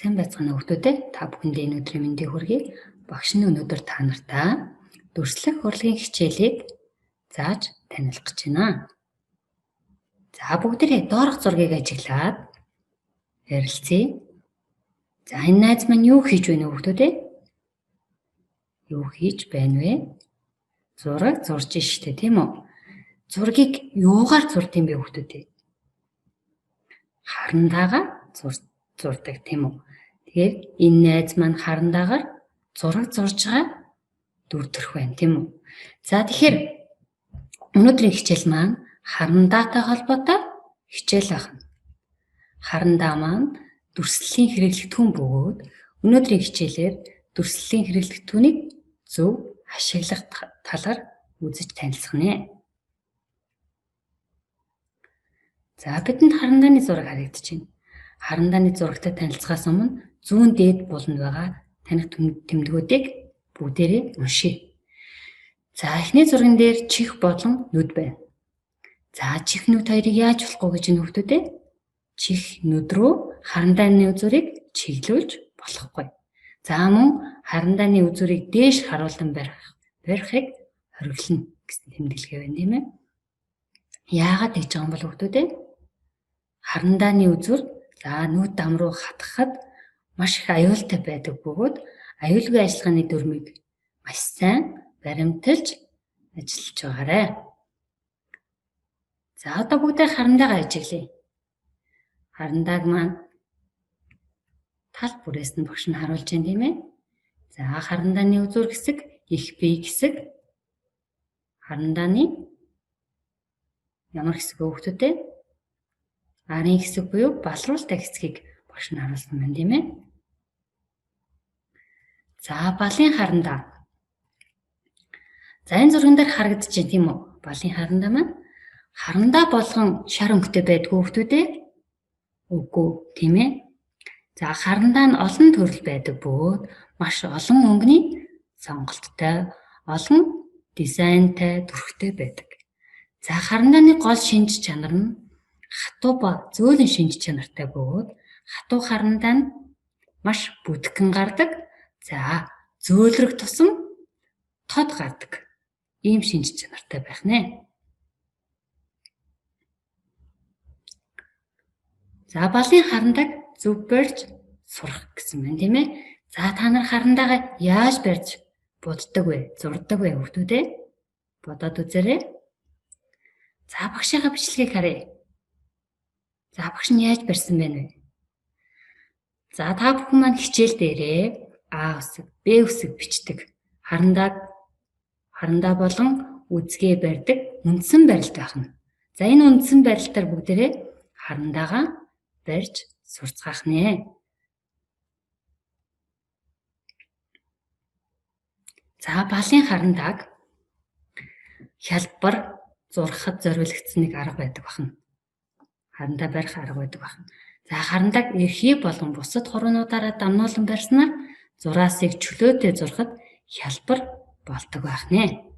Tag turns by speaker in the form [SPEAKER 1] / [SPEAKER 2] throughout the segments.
[SPEAKER 1] Сайн байцгаана уу хүмүүстээ. Та бүхэндээ энэ өдрийн мэндийг хүргэе. Багш нь өнөөдөр та нартаа дүрслэх урлагийн хичээлийг зааж танилцах гэж байна. За бүгдээрээ доорх зургийг ажиглаад ярилцъя. За энэ найз маань юу хийж байна вэ хүмүүстээ? Юу хийж байна вэ? Зураг зурж штэ, тийм үү? Зургийг юугаар зурд юм бэ хүмүүстээ? Харандаага зурдаг, тийм үү? Тэгэхээр энэ найз маань харандаагаар зураг зурж байгаа дүр төрх байна, тийм үү? За тэгэхээр өнөөдрийн хичээл маань харандаатай холбоотой хичээл байна. Харандаа маань дүрслэлийн хэрэглэгдэхүүн бөгөөд өнөөдрийн хичээлээр дүрслэлийн хэрэглэгдэхүүнийг зөв ашиглах талаар үзэж танилцах нэ. За бидэнд харандааны зураг харагдаж байна. Харандааны зурагтай танилцахаас өмнө зүүн дээд буланд байгаа таних тэмдгүүдийг бүгдээрээ уншъя. За эхний зурган дээр чих болон нүд байна. За чих нүд хоёрыг яаж болохгүй гэж энэ хүмүүстээ? Чих нүд рүү харандааны үзүүрийг чиглүүлж болохгүй. За мөн харандааны үзүүрийг дээш харуулан барихыг хориглоно гэсэн тэмдэглэгээ байна, тийм ээ. Яагаад тэгж байгаа юм бол хүмүүстээ? Харандааны үзүүр за нүд дам руу хатгахад маш их аюултай байдаг бөгөөд аюулгүй ажиллагааны дүрмийг маш сайн баримталж ажиллаж байгаарай. За одоо бүгдээ харандаагаа ажиглая. Харандааг маань тал бүрээс нь багш нь харуулж байна, тийм ээ. За харандааны үзүүр хэсэг, их бие хэсэг, харандааны ямар хэсэг вэ хүмүүстээ? Арын хэсэг буюу балруултай хэсгийг багш нь харуулсан байна, тийм ээ. За балын харандаа. За энэ зурган дээр харагдаж байна, тийм үү? Балын харандаа маань харандаа болгон шар өнгөтэй байдгүй хүмүүстээ? Үгүй, тийм ээ. За харандаа нь олон төрөл байдаг бөгөөд маш олон өнгөний сонголттой, олон дизайнтай, төрхтэй байдаг. За харандааны гол шинж чанар нь хатуу ба зөөлөн шинж чанартай бөгөөд хатуу харандаа нь маш бүтгэн гардаг. За зөөлрөх тусам тод гардаг. Ийм шинж чанартай байх нэ. За балын харандааг зөв барьж сурах гэсэн байна, тийм ээ. За та нар харандаагаа яаж барьж буддаг вэ? Зурдаг вэ хүмүүстээ? Бодоод үзээрэй. За багшийнхаа бичлэгийг харъя. За багш нь яаж барьсан бэ вэ? За та бүхэн маань хичээл дээрээ А үсэг, Б үсэг бичдэг. Харандаа болон үзгээ барьдаг үндсэн барилт байх нь. За энэ үндсэн барилтаар бүгдээрээ харандаагаа барьж сурцгаах нэ. За балын харандааг хялбар зурхад зориулагдсан нэг арга байдаг байна. Харандаа барих арга байдаг байна. За харандааг эрхий болон бусад хуруунуудаараа дамнуулан барьснаар зураасыг чөлөөтэй зурхад хялбар болдог байх нэ.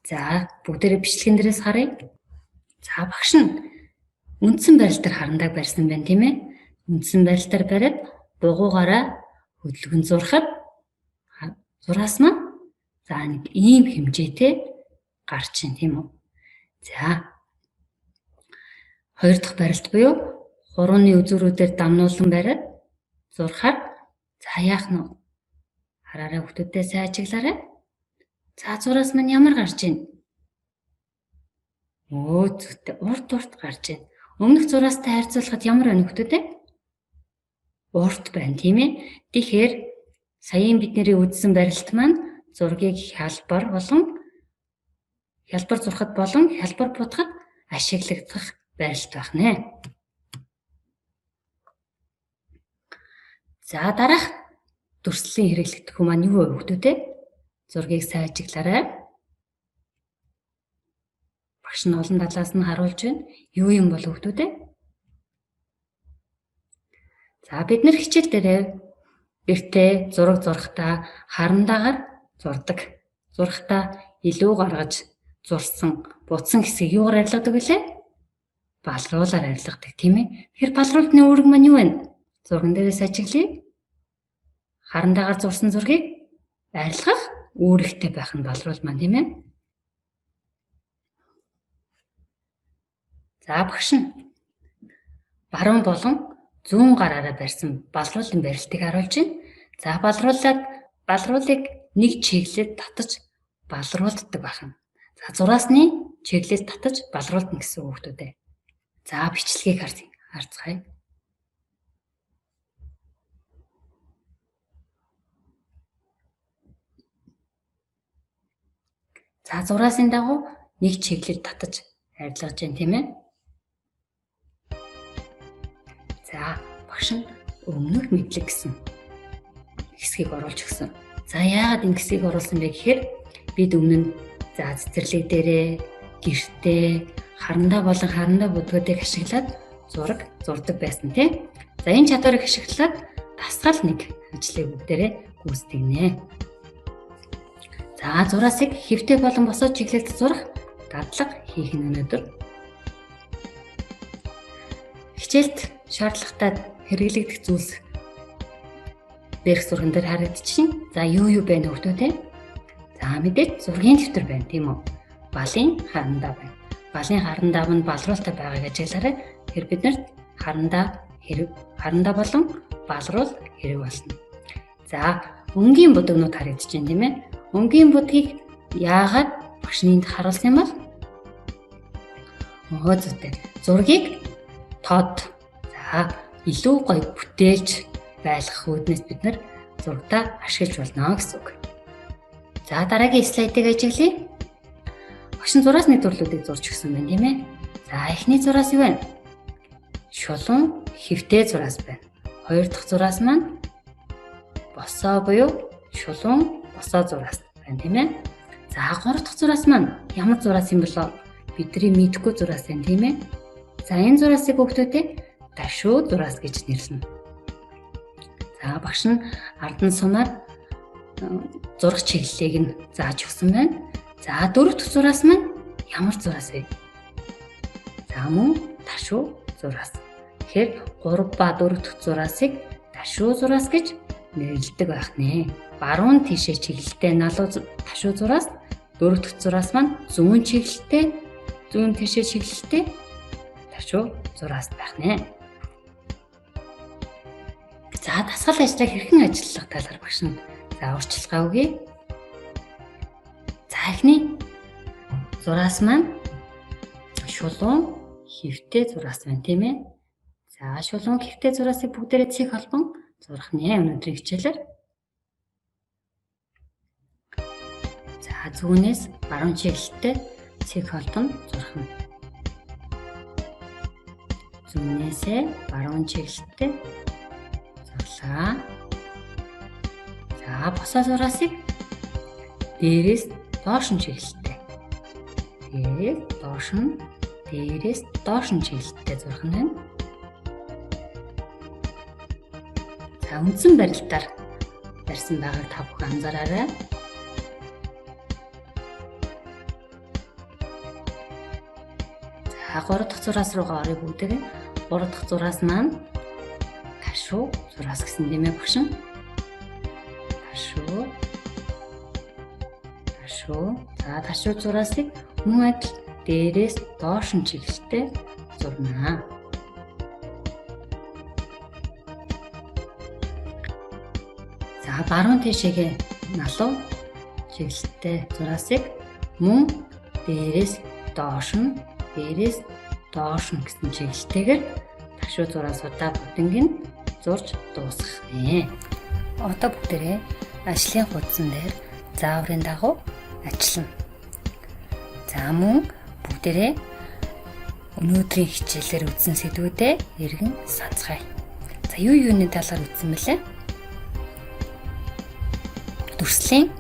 [SPEAKER 1] За бүгдээрээ бичлэгэн дээрээс харъя. За багш нь үндсэн барилт дээр харандааг барьсан байна, тийм ээ. Үндсэн барилтаар бариад дугуйгаараа хөдөлгөн зурхад зураас маань за нэг ийм хэмжээтэй гарч байна, тийм үү. За хоёр дахь барилт буюу хурууны үзүүрүүдээр дамнуулан бариад зурхаар за яах нь вэ? Хараарай хүмүүстээ, сайн ажиглаарай. За зураас маань ямар гарч байна? Өө зүйтэй урт урт гарч байна. Өмнөх зураастай харьцуулахад ямар байна хүмүүстээ? Урт байна, тийм ээ. Тэгэхээр саяын бидний үзсэн барилт маань зургийг хялбар болон хялбар зурхад болон хялбар будахад ашиглагдах барилт байх нэ. За дараах дүрслэлийн хэрэглэгдэхүүн маань юу вэ хүмүүстээ? Зургийг сайн ажиглаарай. Багш нь олон талаас нь харуулж байна. Юу юм бол хүмүүстээ? За бид нар хичээл дээрээ гэртээ зураг зурхтаа харандаагаар зурдаг. Зурхтаа илүү гаргаж зурсан, будсан хэсгийг юугаар арилгадаг вүлээ? Балруулаар арилгадаг, тийм ээ. Тэгэхээр балруултны үүрэг маань юу вэ? Зурган дээрээс ажиглая. Харандаагаар зурсан зургийг арилгах үүрэгтэй байх нь балруул маань, тийм ээ. За багш нь баруун болон зүүн гараараа барьсан балруулын барилтыг харуулж байна. За балруулыг нэг чиглэлд татаж балруулдаг байх нь. За зураасны чиглэлд татаж балруулна гэсэн үг үү? За бичлэгийг харцгаая. За зураасын дагуу нэг чиглэлд татаж арилгаж байна, тийм ээ. За багш нь өмнөх мэдлэг гэсэн хэсгийг оруулж өгсөн. За яагаад энэ хэсгийг оруулсан бэ гэхээр бид өмнө нь за цэцэрлэг дээрээ гэртээ харандаа болон харандаа будгуудыг ашиглаад зураг зурдаг байсан, тийм. За энэ чадварыг ашиглаад дасгал нэг ажлыг бүгдээрээ гүйцэтгэнэ. За зураасыг хэвтэй болон босоо чиглэлд зурах дадлага хийх нь өнөөдөр. Хичээлд шаардлагатай хэрэглэгдэх зүйлс дээрх зурган дээр харагдчихээн. За юу байна хөлтөө те? За мэдээж зургийн дэвтэр байна, тийм үү? Балын харандаа байна. Балын харандаа нь балруултай байгааг ажиглаарай. Тэгэхээр бид нарт харандаа хэрэг, харандаа болон балруул хэрэг болно. За өнгийн будагнууд харагдаж байна, тийм ээ? Өнгийн будгийг яагаад багш нь энд харуулсан юм бол? Өө зүйтэй. Зургийг тод за илүү гоё бүтээлж байлгах үүднээс бид нар зургтаа ашиглаж болно гэсэн үг. За дараагийн слайдыг ажиглая. Багш нь зураасны төрлүүдийг зурж өгсөн байна, тийм ээ. За эхний зураас юу вэ? Шулуун хэвтэй зураас байна. Хоёр дахь зураас маань босоо буюу шулуун босоо зураас байна, тийм ээ. За гурав дахь зураас маань ямар зураас юм бэлээ? Бидний мэдэхгүй зураас байна, тийм ээ. За энэ зураасыг хүүхдүүдээ ташуу зураас гэж нэрлэнэ. За багш нь ардан сунаар зурах чиглэлийг нь зааж өгсөн байна. За дөрөв дэх зураас маань ямар зураас вэ? За мөн ташуу зураас. Тэгэхээр 3 ба 4 дэх зураасыг ташуу зураас гэж нэрлэдэг байх нэ. Баруун тийшээ чиглэлтэй налуу ташуу зураас, 4 дэх зураас маань зүүн чиглэлтэй, зүүн тийшээ чиглэлтэй ташуу зураас байх нэ. За дасгал ажлаа хэрхэн ажиллах талаар багш нь за урьдчилгаа өгье. За эхний зураас маань шулуун хэвтэй зураас байна, тийм ээ. За шулуун хэвтэй зураасыг бүгдээрээ цэг холбон зурах нэ өнөөдрийн хичээлээр. За зүүнээс баруун чиглэлтэй цэг холбон зурах нь. Зүүнээсээ баруун чиглэлтэй зурлаа. За босоо зураасыг дээрээс доош нь чиглэлтэй. Дээрээс доош нь, дээрээс доош нь чиглэлтэй зурах нь байна. За үндсэн барилтаар барьсан байгааг та бүхэн анзаараарай. За 3 дахь зураас руугаа оръё бүгдээрээ. 3 дахь зураас маань ташуу зураас гэсэн тийм ээ багш нь. Ташуу. Ташуу. За ташуу зураасыг мөн адил дээрээс доош нь чиглэлтэй зурнаа. За баруун тийшээгээ налуу чиглэлтэй зураасыг мөн дээрээс доош нь, дээрээс доош нь гэсэн чиглэлтэйгээр ташуу зураасуудаа бүгднийг нь зурж дуусгах нэ. Одоо бүгдээрээ ажлын хуудсан дээр зааврын дагуу ажиллана. За мөн бүгдээрээ өнөөдрийн хичээлээр үзсэн сэдвүүдээ эргэн санацгаая. За юу юуны талаар үзсэн бэлээ? Дүрслийн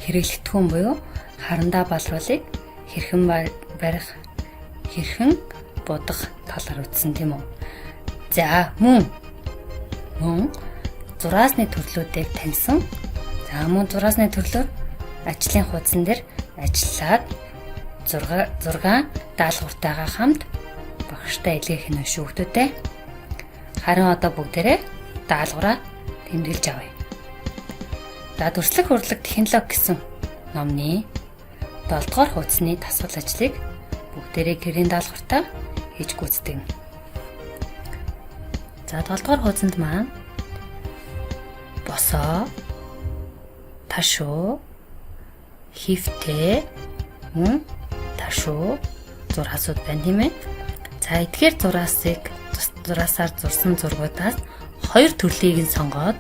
[SPEAKER 1] хэрэглэгдэхүүн буюу харандаа балруулыг хэрхэн барих, хэрхэн будах талаар үзсэн, тийм үү? За мөн зураасны төрлүүдийг таньсан. За мөн зураасны төрлөөр ажлын хуудсан дээр ажиллаад 6 даалгавартайгаа хамт багштай илгээх нь шүү хүмүүдээ. Харин одоо бүгдээрээ даалгавраа тэмдэглэж авъя. За, дүрслэх урлаг технологи гэсэн номны 7 дугаар хуудасны дасгал ажлыг бүгдээрээ гэрийн даалгавартаа хийж гүйцэтгэнэ. За, 7 дугаар хуудсанд маань босоо, ташуу, хифтэй, мөн ташуу зураасууд байна, тийм ээ. За, эдгээр зураасаар зурсан зургуудаас хоёр төрлийг нь сонгоод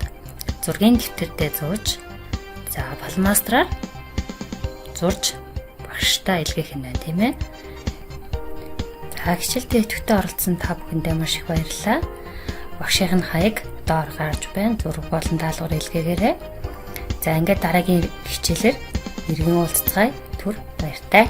[SPEAKER 1] зургийн дэвтэрдээ зурж, за, фломастераар зурж багштай илгээх юм байна, тийм ээ. За, хичээлдээ идэвхтэй оролцсон та бүхэндээ маш их баярлалаа. Багшийн хаяг доор гарч байна. Зураг болон даалгавар илгээгээрэй. За, ингээд дараагийн хичээлээр эргэн уулзацгаая. Түр баяртай.